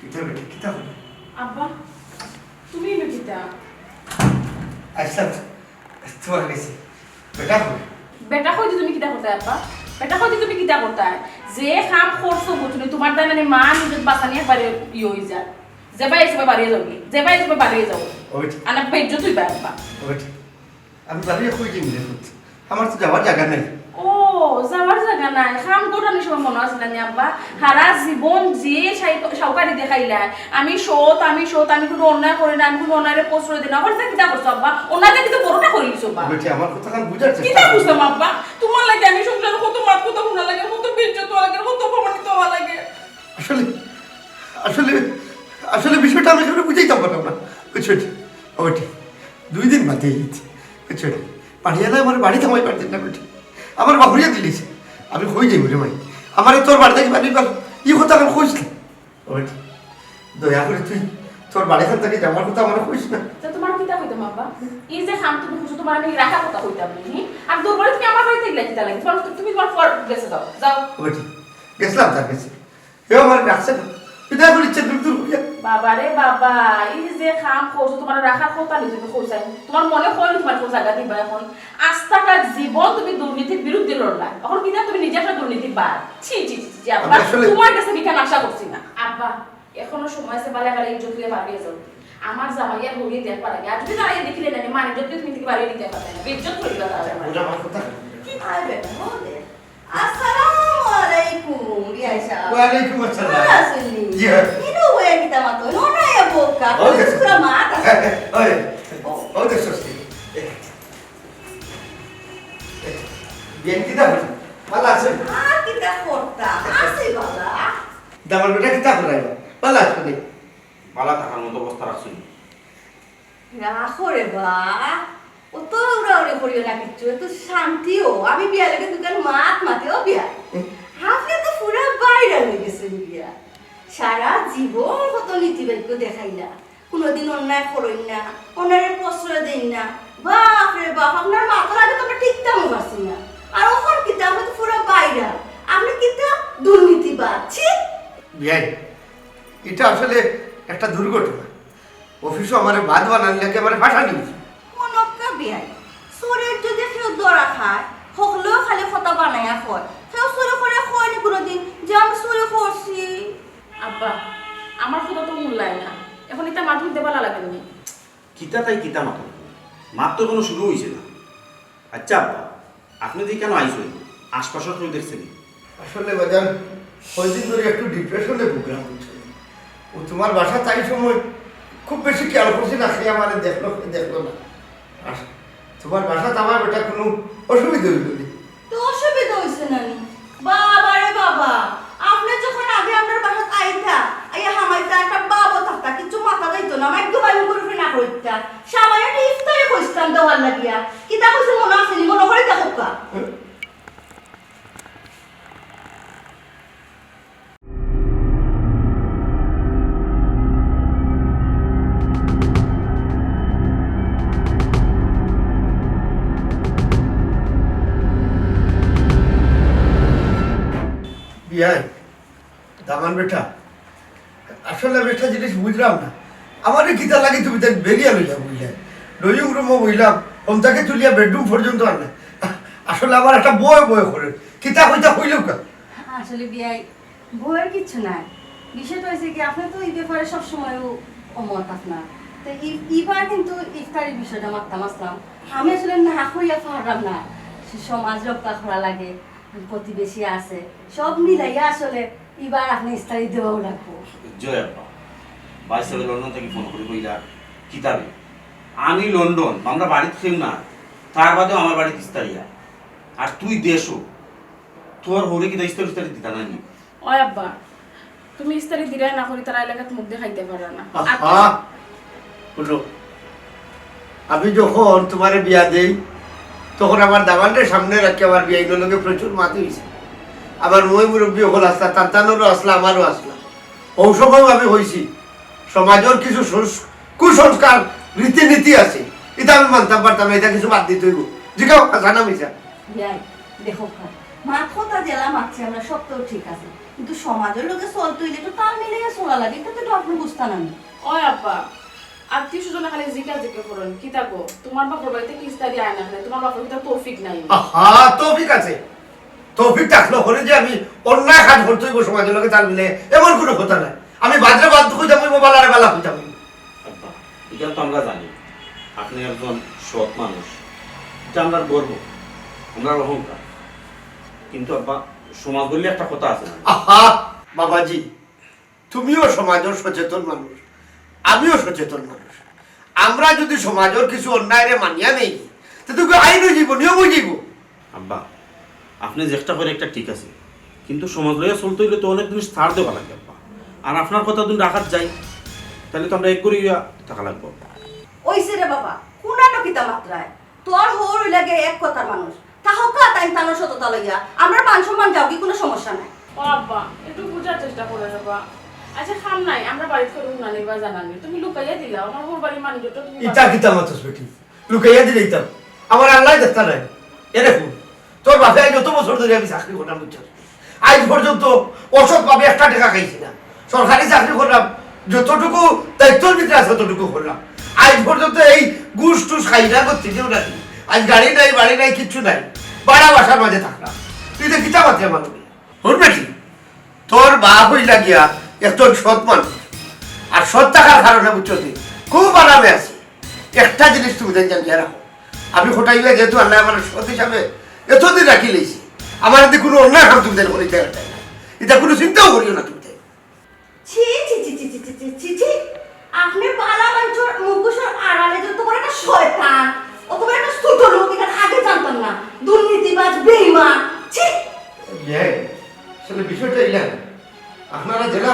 কিতা বেটি, কিতা হলো? আব্বা, তুমি এনে কিতা? আইসলাম তোমার কাছে। বেটা কই? বেটা কইতে তুমি কিতা করতায়, আব্বা? বেটা কইতে তুমি কিতা করতায়? যে কাম করছো বুঝছো, তোমার দ্বারা মানে মা নিজের বাঁচানি একবারে ইয়ে হয়ে যায়। যে ভাই এসে বাড়িয়ে যাও, যে ভাই এসে বাড়িয়ে যাও। ওই ঠিক। আনা বেজ্জত হইবা, আব্বা। ওই ঠিক। আমি বাড়িয়ে কই যাইমু রে পুত? আমার তো যাওয়ার জায়গা নাই। ও, যাওয়ার জায়গা নাই। কাম করানোর সময় মনে আছে না নি, আব্বা? সারা জীবন যে সাই-, সাউকারি দেখাইলা, আমি সৎ, আমি সৎ, আমি কোনো অন্যায় করি না, আমি কোনো অন্যায়রে প্রশ্রয় দিই না। ওখানে কিতা করছো, আব্বা? অন্যায়টা কিন্তু বড়টা করে দিছো, আব্বা। বেটি, আমার কথা খান বুঝার চেষ্টা কিতা করো। বুঝলাম, আব্বা? তোমার লাগে আমি সংসারে কত মাত, কত শোনা লাগে, কত বেজ্জত হওয়া লাগে, কত অপমানিত হওয়া লাগে। আসলে, আসলে, আসলে বিষয়টা আমি এখানে বুঝাইতাম পারলাম না। বুঝছো বেটি? ও বেটি, দুই দিন বাদে ঈদ। বুঝছো বেটি? বাড়িওয়ালা আমার বাড়ি থামাই পারতেন না বেটি। আমার বাহুরিয়া দিলিছে। আমি কই যাইব রে ভাই? আমারে তোর বাড়ি থাকি বাড়ি পার, ই কথা আমি কইস না। ও বেটি, দয়া করে তুই তোর বাড়ি থাকি যাওয়ার কথা আমার কইস না। তা তোমার কিতা কইতাম আব্বা? এই যে খাম তুমি খুঁজো, তোমার আমি রাখার কথা কইতাম নি, হি? আর দুর্বল তুমি আমার বাড়িতে গেলে কিতা লাগে? তোমার, তুমি তোমার পর গেছে যাও, যাও। ও বেটি, গেছিলাম তার কাছে। কেউ আমার রাখছে না। তুই দয়া করে ইচ্ছে দূর দূর করিয়া। বাবা রে বাবা, এই যে কাম করছো, তোমার রাখার কথা নি তুমি কইছাই। তোমার মনে হয় নি তোমার কোন জায়গা দিবা এখন? আস্তাকার জীবন তুমি দুর্নীতির বিরুদ্ধে লড়লা। এখন কিনা তুমি নিজে একটা দুর্নীতিবাজ। ছি, ছি, ছি, ছি, আব্বা, আমি আসলে তোমার কাছে বিখান আশা করছি না। আব্বা, এখনো সময় আছে, বালা বালা ইজ্জত লইয়া বাড়িয়ে যাও। আমার জামাইয়া হরিয়ে দেখবার আগে, আর যদি দাঁড়িয়ে দেখিলে না, মানে যদি তুমি থেকে বাড়িয়ে দিতে পারবে না, বেজ্জত করিবা তাহলে। ওটা আমার কথা। কি খাইবে? বলে। আসসালামু আলাইকুম, বিয়াই সাহেব। ওয়ালাইকুম আসসালাম। ভালা আছইন নি? জি, হ্যাঁ। ইনো বইয়া কিতা মাতো? নো না, এ বোকা। ও, দেখো। পুরা মাত আছে। ওই, ও। ও, দেখো, জি। এ, এ, বিয়ান কিতা হইছে? ভালা আছইন? আর কিতা করতা? আছি ভালা। দামার বেটা কিতা করাইবা? ভালা আছইন নি? ভালা থাকার মতো অবস্থা রাখছইন। রাখো রে বা, অত উড়াউড়ি করিও না কিচ্ছু, একটু শান্তি অও। আমি বিয়ার লাগি দুইখান মাত মাতি, ও বিয়াই। হুম। আপনে তো পুরা বাইরা হয়ে গেছইন বিয়াই। সারা জীবন কত নীতিবাক্য দেখাইলা, কোনোদিন অন্যায় করইন না, অন্যায়রে প্রশ্রয় দেইন না। বাপ রে বাপ, আপনার মাথার আগে তো আমরা টিকতামও পারছি না। আর অখন কিতা, আপনে তো পুরা বাইরা, আপনে কিতা দুর্নীতিবাজ, ছি! বিয়াই, এটা আসলে একটা দুর্ঘটনা। অফিসো আমারে বাদ বানানি লাগে আমারে ফাঁসানি অইছে। মনক্কা বিয়াই, চোরের যদি কেউ ধরা খায়, হকলেও খালি কথা বানাইয়া কয়। কেউ চুরি করে কয়নি কোনোদিন যে আমি চুরি করছি। আব্বা, আমার কথা তো হুনলায় না। এখন ইতা মাত হুনতে ভালা লাগেনি। কিতা তাই কিতা মাত? মাত তো এখনো শুরু হইছে না। আচ্ছা আব্বা, আপনে যে কেন আইছইন? আশপাশর কেউ দেখছে নি? আসলে বাজান, কয়দিন ধরি একটু ডিপ্রেশনে ভুগলাম, বুঝছো? ও তোমার বাসাত আই সময় খুব বেশি খেয়াল করছি না, সে আমারে দেখলো, সে দেখলো না। আর তোমার বাসাত আমার বেটা কোনো অসুবিধা হইল নি? তো অসুবিধা হইছে না নি? বাবা রে বাবা, আপনে যখন আগে আমরার বাসাত আইতা, আইয়া হামাইতা, একটা বাবও থাকতা, কিচ্ছু মাথা যাইতো না, মাইগ্য বায়ু করে না কইতা। সামান্য একটা ইফতারি কইছিলাম দেওয়ার লাগিয়া। কিতা কইছে মনো আছে নি? মনো করি দেখউক্কা। বিয়াই, দামান বেটা, আসলে আমি একটা জিনিস বুঝলাম না। আমারে কিতা লাগি তুমি তাই বেরিয়া লইয়া বইলে, ড্রয়িং রুমও বইলাম, হন তাকে তুলিয়া বেডরুম পর্যন্ত আনলে। আসলে আমার একটা ভয় ভয় করে, কিতা কইতা কইলেও কা। আসলে বিয়াই, ভয়ের কিচ্ছু নাই। বিষয়টা হয়েছে কি, আপনি তো এই ব্যাপারে সবসময়ও অমত আপনার। তো ই- ইবার কিন্তু ইফতারির বিষয়টা মারতাম আসলাম। আমি আসলে না কইয়া পারলাম না। সে সমাজ রক্ষা করা লাগে, প্রতিবেশী আছে, সব মিলাইয়া আসলে ইবার আপনি ইফতারি দেওয়াও লাগবো। জয় আব্বা, ভাই সাহেব লন্ডন থেকে ফোন করে কইলা কিতাবে আমি লন্ডন, আমরা বাড়িত কেউ না, তার বাদেও আমার বাড়িত ইফতারিয়া, আর তুই দেশও, তোর হরে কিতা ইফতার ইফতারি দিতা নাই নি? ওই আব্বা, তুমি ইফতারি দিরায় না করি তারা এলাকাত মুখ দেখাইতে পারো না। আর আহা, হুনো, আমি যখন তুমারে বিয়া দেই, তখন আমার দামানরে সামনে রাখি আমার বিয়াইনর লগে প্রচুর মাত অইছে। আমার ময় মুরব্বি অকল আসলা, তান্তানরও আসলা, আমারও আসলা। অউ সময় আমি কইছি, সমাজর কিছু সংস-, কুসংস্কার, রীতিনীতি আছে, ইতা আমি মানতাম পারতাম না, ইতা কিছু বাদ দিতে অইবো। জিগাও, হাছা না মিছা? বিয়াই, দেখো খা, মাত কথা যেলা মাতছি আমরা সব তো ঠিক আছে, কিন্তু সমাজর লগে চলতে অইলে তো তাল মিলাইয়া চলা লাগে, ইতা তো একটু আপনি বুঝতা না নি। ওই আব্বা, আত্মীয় স্বজনে খালি জিকা জিকা করইন, কিতা গো, তুমার বাপর বাড়িতে কি ইফতারি আয় না কেনে? তুমার বাপর কিতা তৌফিক নাই? আহা, তৌফিক আছে। তৌফিক থাকলো করে যে আমি অন্যায় কাজ করতে অইবো সমাজর লগে তাল মিলে, এমন কোনো কথা নাই। আমি বাদরে বাদ কইতাম অইবো, বালারে বালা কইতাম অইবো। আব্বা, ইটা তো আমরা জানি, আপনি একজন সৎ মানুষ, ইটা আমরার গর্ব, আমরার অহংকার। কিন্তু আব্বা, সমাজ বললে একটা কথা আছে না? আহা, বাবাজি, তুমিও সমাজর সচেতন মানুষ, আমিও সচেতন মানুষ। আমরা যদি সমাজর কিছু অন্যায়রে মানিয়া নেই, তে তো আইন অইযিবো, নিয়ম অইযিবো। আব্বা, আপনি যেটা কইরা একটা ঠিক আছে, কিন্তু সমাজ লইয়া চলতে অইলে তো অনেক জিনিস ছাড় দেওয়া লাগে আব্বা। আর আপনার কথা যদি রাখাত যাই, তাইলে তো আমরা এক করি অইয়া থাকা লাগবো। ওইছে রে বাবা, কুনানো কিতা মাতরায়? তোর হউর অইলা গিয়া এক কথার মানুষ। তা হকা তাইন তানোর সততা লইয়া। আমরার মান সম্মান যাওগি, কুনু সমস্যা নাই। ও আব্বা, একটু বুঝার চেষ্টা করো রে বা। আচ্ছা, কাম নাই, আমরা বাড়িত করি হুনানির বা জানানির। তুমি লুকাইয়া দিলাও, আমার হউর বাড়ির মানুষ তো তুমি ইতা কিতা মাতস বেটি? লুকাইয়া দিলে ইতা? আমার আল্লায় দেখতা নায়। এরে হুন, তোর বাপে আইজ যত বছর ধরি আমি চাকরি করলাম, বুঝছস? আইজ পর্যন্ত অসৎ ভাবে একটা টেকা খাইছি না। সরকারি চাকরি করলাম, যতটুকু দায়িত্বর ভিতরে আছে, ততটুকু করলাম। আইজ পর্যন্ত এই ঘুষ টুস খাই না, করতে কেউ নাই। আইজ গাড়ি নাই, বাড়ি নাই, কিচ্ছু নাই, ভাড়া বাসার মাঝে থাকলাম। তুই তো কিতা মাতিয়া মানুষ? হুন বেটি, তোর বাপ অইলা গিয়া একজন সৎ মানুষ, আর সৎ থাকার কারণে, বুঝছস নি, খুব আরামে আছি। একটা জিনিস তুমি তাইন জানিয়া রাখো, আমি কটাই ভাই যেহেতু আল্লায় আমারে সৎ হিসাবে এতদিন রাখি লইছি, আমার যদি কুনু অন্যায় কাম তুমি তাইন করিতে পারতায় না, ইতা কুনু চিন্তাও করিও না তুমি তাইন। ছি, ছি, ছি, ছি। আপনি ভালা মানষর মুখোশর আড়ালে যত বড় একটা শয়তান, অত বড় একটা ছোট লোক, ইখান আগে জানতাম না। দুর্নীতিবাজ, বেঈমান। ছি! বিয়াই, আসলে বিষয়টা ইলা না। আপনারা যেলা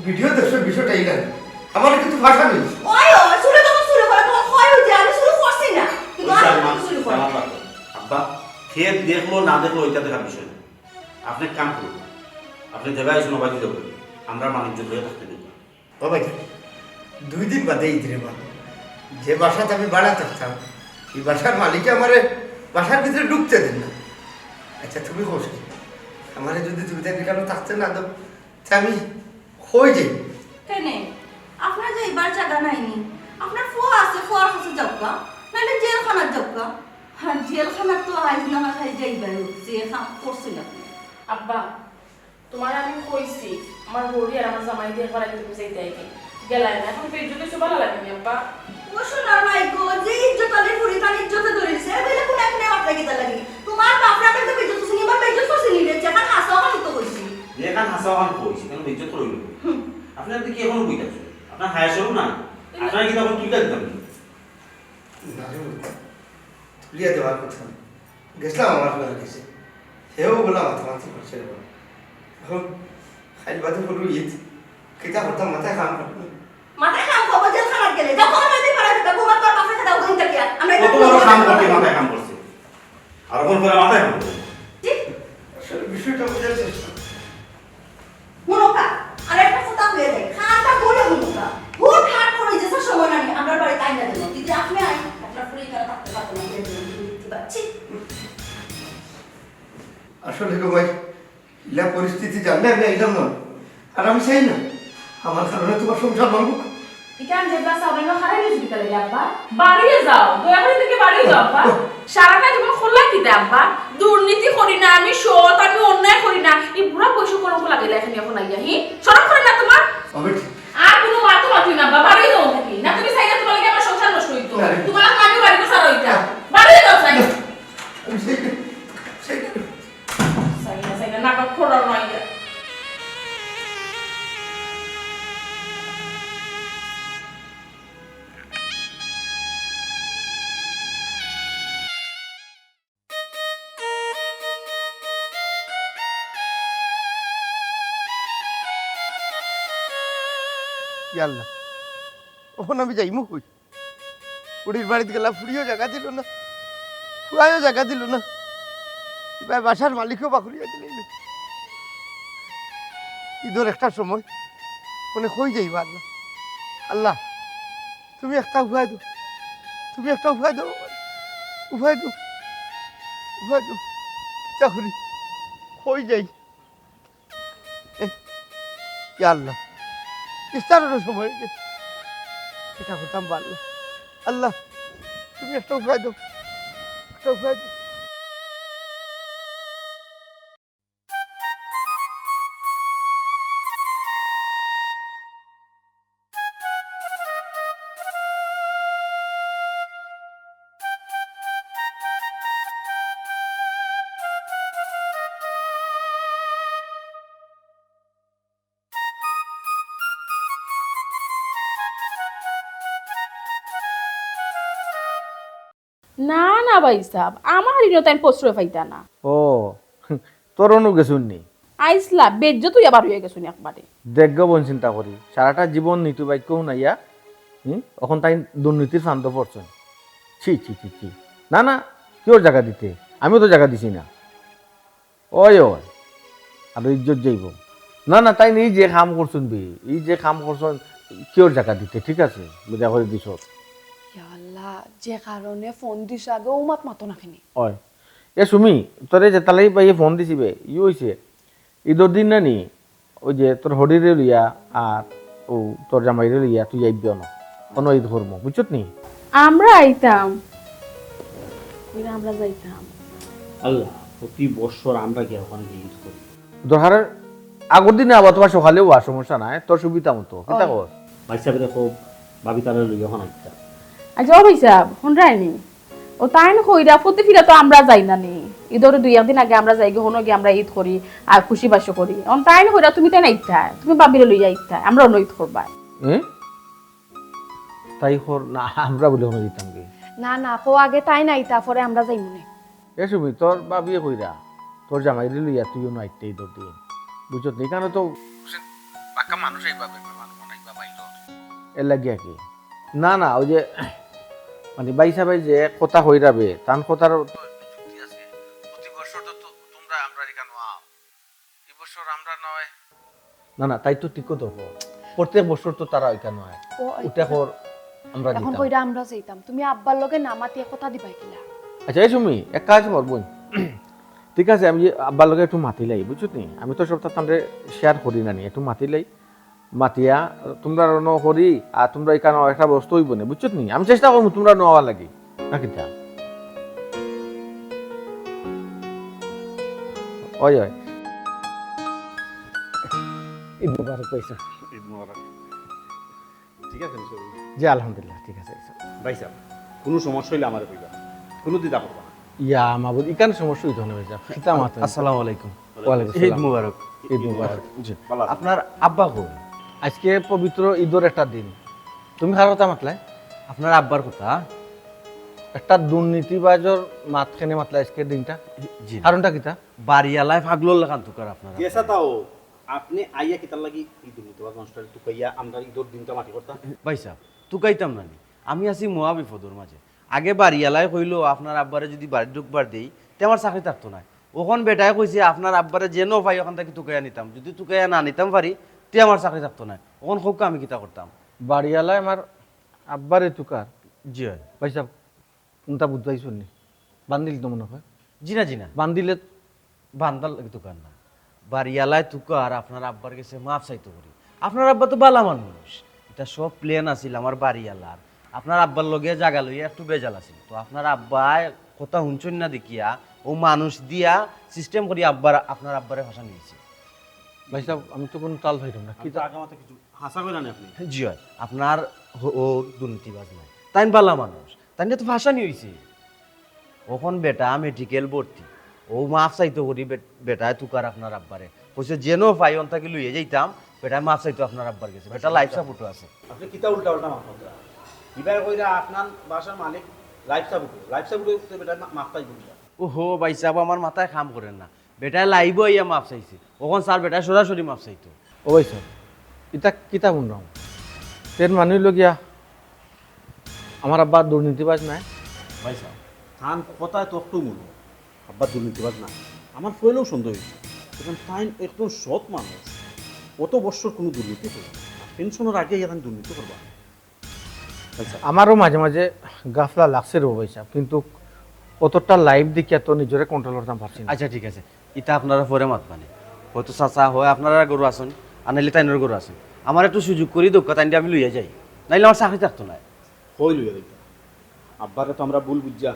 ভিডিও দেখছইন, বিষয়টা ইলা না। আমারে কিন্তু ফাঁসানি অইছে। ওই, ওই, চুরে যখন চুরি করে, তখন কয় অইছে, "আমি চুরি করছি না।" কিন্তু ওই আমি চার মাস কিন্তু চুরি করি। আমার বাপ। আব্বা, কে দেখলো না দেখলো, ওইটা দেখার বিষয় না। আপনি এক কাম করুন, আপনি যেবায় আইছইন ওবায়দি যাউক্কা, আমরা মান ইজ্জত লইয়া থাকতে দিন। ও ভাই, দুই দিন বাদে ঈদ রে বা। যে বাসাত আমি ভাড়া থাকতাম, ই বাসার মালিকে আমারে বাসার ভিতরে ঢুকতে দেন না। আচ্ছা, তুমি কও চাই, আমারে যদি তুমি তাইন ইখানো থাকতে না দেও, তে আমি কই যাইমু? কেনে? আপনার যাইবার জাগা নাই নি? আপনার ফুয়া আছে, ফুয়ার কাছে যাউক্কা, নাইলে জেলখানাত যাউক্কা। আর জেলখানাত তো আইজ না হয় যাইবায়, যে কাম করছইন আপনি। আব্বা, তুমারে আমি কইছি, আমার হউরি আর আমার জামাই দেখবার আগে তুমি যাইতায় গি। গেলায় না, এখন বেইজ্জত অইছো, ভালা লাগে নি, আব্বা? ও সোনার মাই গো, যে ইজ্জত আলী ফুরি তার ইজ্জতে ধরিছে, এ বইলে কোন এক নেওয়াত লাগি তা লাগি। তুমার বাপরে আমি তো বেইজ্জত করছি নি, এবার বেইজ্জত করছি নি রে, যেখান হাছা ওখান তো কইছি। যেখান হাছা ওখান কইছি, কেনে বেইজ্জত করইন? হুম। আপনার তো কি এখনো বই আছে? আপনার হায়া শরম না? আপনার কি তখন তুইলা দিতাম না? না রে, তুলিয়া দেওয়ার কথা না। গেছিলাম আমার ফুয়ার গেছে। হেও বলা মাতামাতি করছে রে বাবা। এখন খাইল বাদে হলো ঈদ। কিতা করতাম, মাথায় কাম করে না। মাথায় কাম করবো, জেলখানাত গেলে। যাও, তোমার বাড়িতে পাড়া দিতে, তোমার তোর বাপের সাথে ওখানে থাকিয়া। আমরা কত বড় কাম করতে মাথায় কাম করছে। আর ওখান করে মাথায় কাম করছে। জি? আসলে বিষয়টা বোঝার চেষ্টা করো। হুনউক্কা, আর একটা কথা কইয়া যাই, কানটা ধরে হুনউক্কা। হুটহাট করে যেসব সময় নানি আমরার বাড়িত আইনা দিল। যদি আপনি আইন, আপনার ফুরি ইখানো থাকতে পারতো না, বিয়ে দিলাম, তুমি দেখতে পাচ্ছি। আসলে গো ভাই, ইলা পরিস্থিতি জানলে আমি আইলাম না। আর আমি চাই না আমার কারণে তোমার সংসার ভাঙুক। ইখান যে বাস আবার না খারাপ হয়েছে বিকালে আব্বা। বাড়িয়ে যাও, দয়া করে থেকে বাড়িয়ে যাও আব্বা। সারাটা জীবন খোলা কিতা আব্বা? দুর্নীতি করি না আমি, সৎ আমি, অন্যায় করি না। এই বুড়া বয়সে কলঙ্ক লাগাইলা এখানে এখন আইয়া, হি? শরম করে না তোমার? আমি ঠিক আর কোনো মাত মাতি না আব্বা, বাড়িয়ে যাও থাকি। না তুমি চাইলে তোমার লাগে আমার সংসার নষ্ট হইতো। না রে। তোমার লাগে আমি বাড়িতে সারা হইতাম। বাড়িয়ে যাও চাই। আমি চাই না, চাই না। চাই না, চাই না, নাটক করার নয়। ইয়া আল্লাহ, অখন আমি যাইমু কই? ফুড়ির বাড়িত গেলা, ফুড়িও জাগা দিল না, ফুয়াইও জাগা দিল না, ইবায় বাসার মালিকও বাখুরিয়া দিলাইল। ইদর একটা সময়, মানে কই যাইবা আল্লাহ? আল্লাহ, তুমি একটা উপায় দেও, তুমি একটা উপায় দেও, উপায় দেও, উপায় দেও। কিতা করি, কই যাই? এ, ইয়া আল্লাহ, ইফতারেরও সময় হয়ে গেছে। এটা করতাম পারলো। আল্লাহ, তুমি একটা উপায় দাও, একটা উপায় দাও। না, না ভাই সাহেব, আমার ইনো তাইন প্রশ্রয় পাইতা না। ও, তোর অনু গেছুন নি? আইসলা, বেজ্জত তুই আবার হয়ে গেছুন একবারে। দেখ গো বোন, চিন্তা করি, সারাটা জীবন নীতি বাক্য শুনাইয়া, হুম, এখন তাই দুর্নীতির ফান্দো পড়ছুন। ছি, ছি, ছি, ছি। না, না, কিওর জাগা দিতে? আমিও তো জাগা দিছি না। ওই, ওই, আরো ইজ্জত যাইব। না, না, তাইন এই যে কাম করছুন বে, এই যে কাম করছুন, কিওর জাগা দিতে, ঠিক আছে? বুঝা করে দিছ। ইয়া আল্লাহ, যে কারণে ফোন দিছ আগে ও মাত মাতো না কেনে? ওই, এ সুমি, তোরে যে তালাই ভাইয়ে ফোন দিছি বে, ই হইছে, ইদর দিন না নি, ওই যে তোর হরিরে লইয়া আর ও তোর জামাইরে লইয়া তুই আইবি অনো, অনো ইদ করমু, বুঝছত নি? আমরা আইতাম, কইরা আমরা যাইতাম। আল্লাহ, প্রতি বছর আমরা গিয়া ওখানে গিয়া ইদ করি। দরকার আগর দিনে আবার তোমার সকালে ওয়া সমস্যা নাই, তোর সুবিধা মতো। কিতা ওই। কর? ভাই সাহেব দেখো, ভাবি তারা লইয়া ওখানে আইতা। আচ্ছা, ও ভাই সাহেব, হুনরায়নি? ও তাইন কইরা, প্রতি ফিরা তো আমরা যাই না নি। ইদর দুই একদিন আগে আমরা যাই গি, হনো গি আমরা ইদ করি, আর খুশি বাসি করি। অন তাইন কইরা, তুমি তাইন আইতা, তুমি ভাবিরে লইয়া আইতা, আমরা অনো ইদ করবা। এ? তাই কর না, আমরা বলে হনো দিতাম কি? না, না, কো আগে তাইন আইতা, পরে আমরা যাইমু নে। এ সুমি, তোর ভাবিয়ে কইরা, তোর জামাইরে লইয়া তুইও না আইতে ইদর দিন। বুঝছত নি? কারণ তো বাক্কা মানুষ আইবা, মেহমান অকল আইবা, বাইর। এর লাগিয়া কি? না, না, ওই যে, মানে, ভাই সাহেব যে কথা কইরা বে, তান কথার তো যুক্তি আছে। প্রতি বছর তো তো-, তোমরা আমরা এখানে আও। এই বছর আমরা নয়। না, না, তাই তো ঠিক তো কর। প্রত্যেক বছর তো তারা এখানে আয়। ও, ওটা কর, আমরা এখন দিতাম। কইরা আমরা যাইতাম। তুমি আব্বার লগে না মাতিয়া কথা দিবাই কিলা? আচ্ছা, এই সুমি, এক কাজ কর, বোন। ঠিক আছে, আমি যে আব্বার লগে একটু মাতিলাই, বুঝছত নি? আমি তো সবটা তানরে share করি না নি, একটু মাতিলাই। মাতিয়া, তোমরা রওনা করি, আর তোমরা এখানে একটা ব্যবস্থা হইব না, বুঝছো নি? আমি চেষ্টা করবো তোমরা নেওয়ার লাগি। না কিতা? ওই, ওই। ঈদ মুবারক ভাই সাহেব। ঈদ মুবারক। ঠিক আছে নি সবই? জি, আলহামদুলিল্লাহ, ঠিক আছে। ভাই সাহেব, কোনো সমস্যা হইলে আমারে কইবা, কোনো দ্বিধা করবা না। ইয়া মাবুদ, ইখান সমস্যা হইতো না ভাই সাহেব। কিতা মাত? আসসালামু আলাইকুম। ওয়ালাইকুম ঈদ আসসালাম। মুবারক। ঈদ মুবারক। জি। ভালো আছেন? আপনার আব্বা কই? আজকে পবিত্র ঈদর একটা দিন। তুমি কার কথা মাতলায়? আপনার আব্বার কথা। একটা দুর্নীতিবাজর মাত কেনে মাতলায় আজকের দিনটা? জি। কারণটা কিতা? বাড়িওয়ালায় পাগলর লাখান তুকার আপনার জি, আব্বায়। এসা তাও। আপনি আইয়া কিতার লাগি এই দুর্নীতিবাজ মানুষটারে তুকাইয়া আমরা ঈদর দিনটা মাটি করতা? ভাই সাহেব, তুকাইতাম না নি। আমি আছি মহা বিপদর মাঝে। আগে বাড়িওয়ালায় কইলো, "আপনার আব্বারে যদি বাড়িত ঢুকবার দেই, তে আমার চাকরি থাকতো নায়।" অখন বেটায় কইছে, "আপনার আব্বারে যেনো পাই, অখান থাকি তুকাইয়া নিতাম। যদি তুকাইয়া না নিতাম পারি, তে আমার চাকরি থাকতো নায়।" অখন কউক্কা আমি কিতা করতাম? বাড়িওয়ালায় আমার আব্বারে তুকার? জি অয়। ভাই সাহেব, কুনটা বুঝাইছইন নি? বান্দিল তো মনে হয়। জি না, জি না। বান্দিলে বান্দার লাগি তুকার না। বাড়িওয়ালায় তুকার আপনার আব্বার গেছে মাফ চাইতো করি। আপনার আব্বা তো বালা মানুষ। ইটা সব প্ল্যান আছিল আমার বাড়িওয়ালার। আপনার আব্বার লগে জাগা লইয়া একটু বেজাল আছিল। তো আপনার আব্বায় কথা হুনছইন না দেখিয়া অউ মানুষ দিয়া সিস্টেম করি আব্বার, আপনার আব্বারে ফাঁসানি অইছে। ভাইসাব, আমি তো কুনু তাল পাইরাম না। কিতা? আগে মাথা কিছু হাছা কইরা নি আপনে? জি অয়, আপনার হ-, অউ দুর্নীতিবাজ নায়। তাইন বালা মানুষ। তাইনরে তো ফাঁসানি অইছে। অখন বেটা মেডিকেল ভর্তি। অউ মাফ চাইতো করি বে-, বেটায় তুকার আপনার আব্বারে। কইছে, "যেন পাই অন থাকি লইয়া যাইতাম।" বেটায় মাফ চাইতো আপনার আব্বার গেছে। বেটা লাইফ সাপোর্টো আছে। আপনে কিতা উল্টা উল্টা মাত মাতরা? ইবায় কইরা আপনার বাসার মালিক লাইফ সাপোর্টো। লাইফ সাপোর্টো তো বেটায় মা-, মাফ চাইবো কিলা? ওহো, ভাইসাব, আমার মাথায় কাম করের না। বেটায় লাইভো আইয়া মাফ চাইছে। অখন স্যার বেটায় সরাসরি মাফ চাইতো। ও ভাইসাব, ইতা কিতা হুনরাম? এর মানে অইলো গিয়া আমার আব্বা দুর্নীতিবাজ নায়? ভাইসাব, তান কথায় তো একটু মূল। আব্বা দুর্নীতিবাজ না। আমার পয়লাউ সন্দেহ অইছে। কারণ তাইন একজন সৎ মানুষ। অত বছর কুনু দুর্নীতি করবা না। পেনশনর আগে আইয়া তাইন দুর্নীতি করবা। আচ্ছা। আমারও মাঝে মাঝে গাফলা লাগছে রে ভাইসাব, কিন্তু অতটা লাইভ দেখিয়া তো নিজরে কন্ট্রোল করতাম পারছি না। আচ্ছা, ঠিক আছে, ইতা আপনারা পরে মাতবানে। হয়তো চাচা হয় আপনারা ঘরো আছইন, আর নাইলে তাইনর ঘরো আছইন। আমারে একটু সুযোগ করি দেউক্কা, তাইনরে আমি লইয়া যাই, নাইলে আমার চাকরি থাকতো নায়। কই লইয়া যাইতা? আব্বারে তো আমরা ভুল বুঝিয়া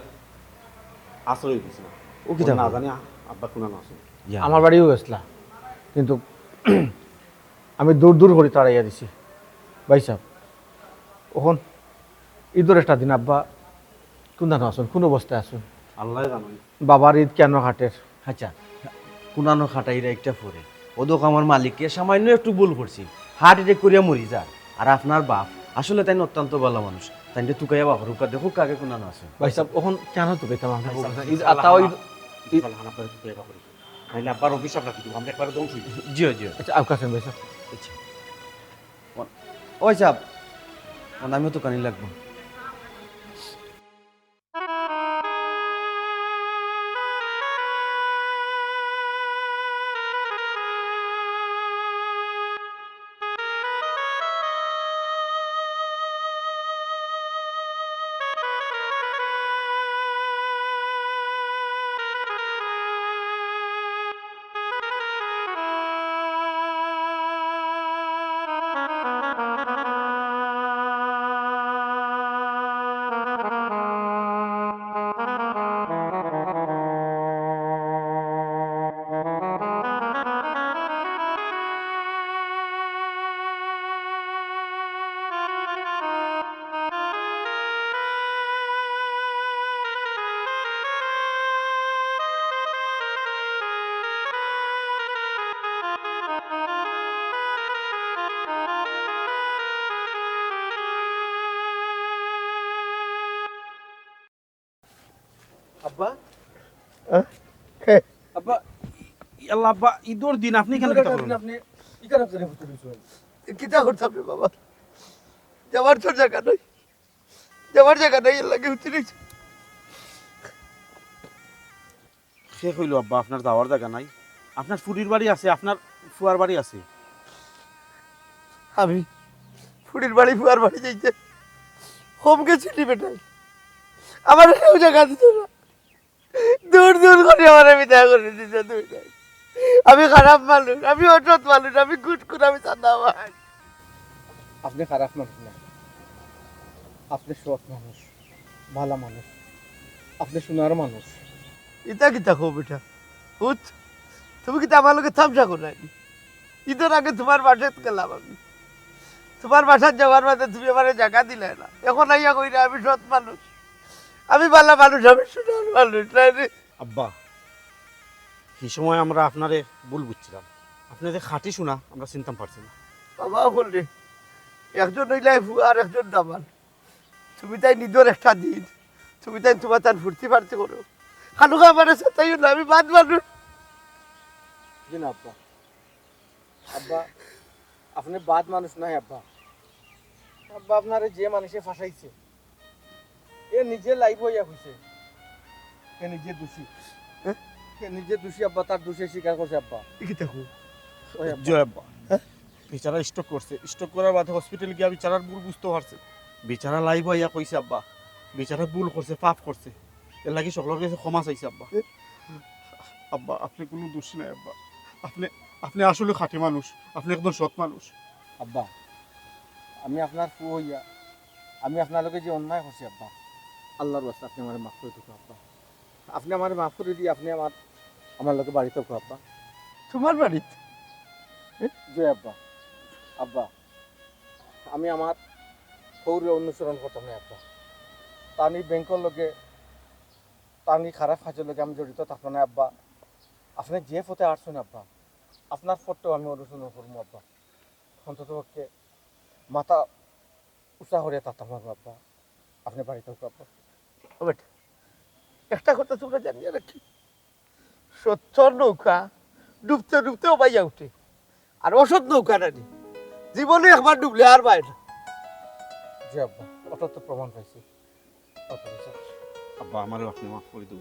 আশ্রয় দিছি না। ও কিতা না কয়? জানি আ-, আব্বা কুনানো আছইন। ইয়া। আমার বাড়িও গেছলা, কিন্তু আমি দূর দূর করি তাড়াইয়া দিছি। ভাইসাব, অখন ইদর একটা দিন আব্বা কুনানো আছইন, কুন অবস্থায় আছইন? আল্লায় জানইন। বাবার ইদ কেনে কাটের? আচ্ছা, কুনানো কাটাইরা একটা পরে। অউ দেখো আমার মালিকে সামান্য একটু ভুল করছিল, হার্ট অ্যাটাক করিয়া মরি যার। আর আপনার বাপ আসলে তাইন অত্যন্ত বালা মানুষ, তাইনরে তুকাইয়া বাপর হুকা দেখউক্কা আগে কুনানো আছইন। ভাইসাব, অখন কেনে তুকাইতাম আপনার? ভাইসাব, ইদ আতাও ইদ। ইদ আল্লাহ আপনারে তুকাইয়া বাপর হুকা। নাইলে আব্বার অভিশাপ রাখি দিব, আমরা একবারে ধ্বংস অই যাই। জি অয়, জি অয়। আচ্ছা, আউক্কা ভাইসাব। আচ্ছা। ও ভাইসাব, আমিও তুকানি লাগবো। আব্বা? হ্যাঁ? হে। আব্বা, ইয়াল্লা আব্বা, ইদর দিন আপনে ইখানো কিতা করইন? আপনে ইখানো কেনে হুতি রইছইন? কিতা করতাম রে বাবা? যাওয়ার তো জাগা নাই। যাওয়ার জাগা নাই, এরলাগি হুতি রইছি। কে কইলো আব্বা আপনার যাওয়ার জাগা নাই? আপনার ফুড়ির বাড়ি আছে, আপনার ফুয়ার বাড়ি আছে। আমি ফুড়ির বাড়ি, ফুয়ার বাড়ি যাইতে কম গেছি নি বেটায়। আমারে কেউ জাগা দিত না। দূর দূর করি আমারে বিদায় করি দিত দুইটায়। আমি খারাপ মানুষ, আমি অসৎ মানুষ, আমি ঘুষখুর, আমি চাঁদাবাজ। আপনে খারাপ মানুষ না, আপনে সৎ মানুষ, বালা মানুষ, আপনে সোনার মানুষ। ইতা কিতা কও বেটা? হুত, তুমি কিতা আমার লগে তামশা কররায় নি? ইদর আগে তুমার বাসাত গেলাম আমি। তুমার বাসাত যাওয়ার বাদে তুমি আমারে জাগা দিলায় না। অখন আইয়া কইরায় আমি সৎ মানুষ, আমি বালা মানুষ, আমি সোনার মানুষ, নায় নি? আব্বা, হি সময় আমরা আপনারে ভুল বুঝছিলাম। আপনে যে খাঁটি সোনা, আমরা চিনতাম পারছি না। বাবা অকলরে, একজন অইলায় ফুয়া আর একজন দামান। তুমি তাইন ইদর একটা দিন, তুমি তাইন তুমার তান ফুর্তি ফার্তি করো। খালুকা আমারে সাতাইও না, আমি বাদ মানুষ। জি না আব্বা। আব্বা, আপনে বাদ মানুষ নায় আব্বা। আব্বা, আপনারে যে মানুষে ফাঁসাইছে, এ নিজে লাইভ অইয়া কইছে, এ নিজে দোষী। হ্যাঁ? এ নিজে দোষী আব্বা, তার দোষে স্বীকার করছে আব্বা। এ কিতা কও? ওই আব্বা। জি আব্বা। হ্যাঁ? বেচারা স্ট্রোক করছে, স্ট্রোক করার বাদে হসপিটাল গিয়া বেচারার ভুল বুঝতো পারছে। বেচারা লাইভ অইয়া কইছে আব্বা, বেচারা ভুল করছে, পাপ করছে, এরলাগি সকলর গেছে ক্ষমা চাইছে আব্বা। এ? আব্বা, আপনে কুনু দোষী নায় আব্বা, আপনে, আপনে আসলে খাঁটি মানুষ, আপনে একজন সৎ মানুষ। আব্বা, আমি আপনার পুয়া অইয়া আমি আপনার লগে যে অন্যায় করছি আব্বা, আল্লাহর ওয়াস্তে আপনে আমারে মাফ করি দিউক্কা আব্বা। আপনে আমারে মাফ করি দিয়া আপনে আমার, আমার লগে বাড়িত আউক্কা আব্বা। তুমার বাড়িত? জি আব্বা। আব্বা, আমি আমার হউরে অনুসরণ করতাম নায় আব্বা। তান ই ব্যাংকর লগে, তান ই খারাপ কাজর লগে আমি জড়িত থাকতাম নায় আব্বা। আপনে যে পথে আটছইন আব্বা, আপনার পথটাউ আমি অনুসরণ করমু আব্বা। অন্তত পক্ষে মাথা উচা করিয়া থাকতাম পারমু আব্বা। আপনে বাড়িত আউক্কা আব্বা। ও বেটা, একটা কথা তুমরা জানিয়া রাখি, সত্যর নৌকা ডুবতে ডুবতেউ বাইয়া উঠে, আর অসৎ নৌকা নানি জীবনে একবার ডুবলে আর বায় না। জি আব্বা, অটা তো প্রমাণ পাইছি। অটা তো স্যার। আব্বা, আমারেও আপনে মাফ করি দেন।